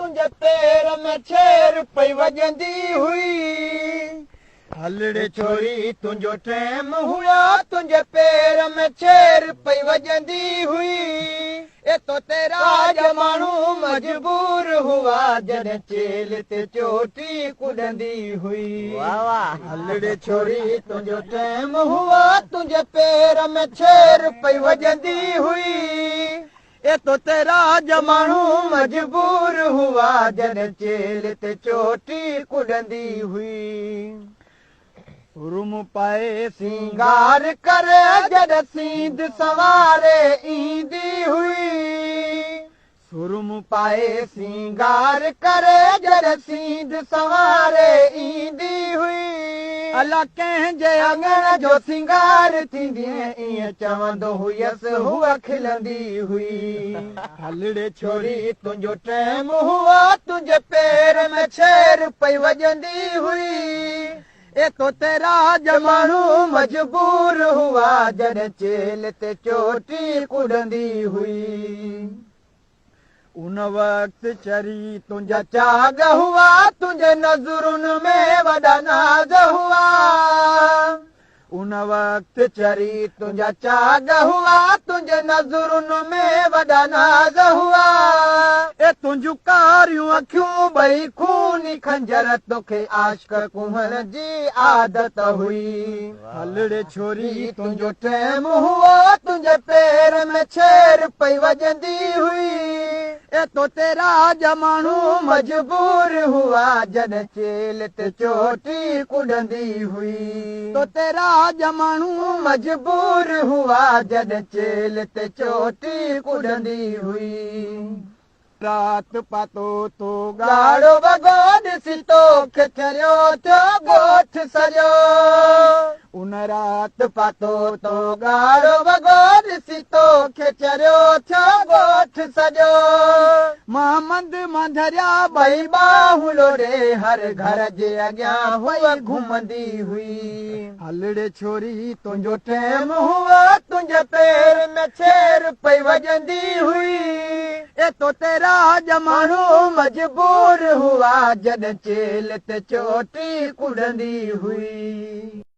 تنهنجي پير ۾ ڇير پئي وڄندي هئي. هلڙي ڇوري تنهنجو ٽيم هيا تنهنجي پير ۾ ڇير پئي وڄندي هئي. اي تو تي راڄ ماڻهو مجبور هئا جڏهن چيلهه تي چوٽي ڪڏندي هئي. هلڙي ڇوري تنهنجو ٽيم هئا تنهنجي پير ۾ ڇير پئي وڄندي هئي. اي تو تي راڄ ماڻهو مجبور هئا جڏهن چيلهه تي چوٽي ڪڏندي هئي. سرم پائي سينگار ڪري جڏهن سينڌ سنواري ايندي هئي. سرم پائي سينگار ڪري جڏهن سينڌ سنواري ايندي هئي. الا ڪنهن جي اڱڻ جو سينگار ٿيندينء ائين چوندو هيس هوء کلندي هئي. هلڙي ڇوري تنهنجو ٽيم هئو تنهنجي پير ۾ ڇير پئي وڄندي هئي. اي تو تي راڄ ماڻهو مجبور هئا جڏهن چيلهه تي چوٽي ڪڏندي هئي. ان وقت چري تنهنجا چاڳ هئا تنهنجي نظرن ۾ وڏا ناز هئا. ان وقت چري تنهنجا چاڳ هئا تنهنجي نظرن ۾ وڏا ناز هئا. اي تنهنجون ڪاريون اکيون ٻئي خوني خنجر توکي عاشق ڪوهڻ جي عادت هئي. هلڙي ڇوري تنهنجو ٽيم هئو تنهنجي پير ۾ ڇير پئي وڄندي هئي. اي تو تي راڄ ماڻهو مجبور هئا جڏهن چيلهه تي چوٽي ڪڏندي هئي. تو تي راڄ ماڻهو مجبور هئا جڏهن چيلهه تي چوٽي ڪڏندي هئي. رات پاتو تو ڳاڙهو وڳو ڏسي توکي چريو ٿيو ڳوٺ سڄو. ان رات پاتو تو ڳاڙهو وڳو ڏسي توکي چريو ٿيو ڳوٺ سڄو. مان مند مان ڌريا ٻئي ٻانهون لوڏي هر گهر جي اڳيان هوء گهمندي هئي. هلڙي ڇوري تنهنجو ٽيم هئو تنهنجي پير ۾ ڇير پئي وڄندي هئي. اي تو تي راڄ ماڻهو مجبور هئا جڏهن چيلهه تي چوٽي ڪڏندي هئي.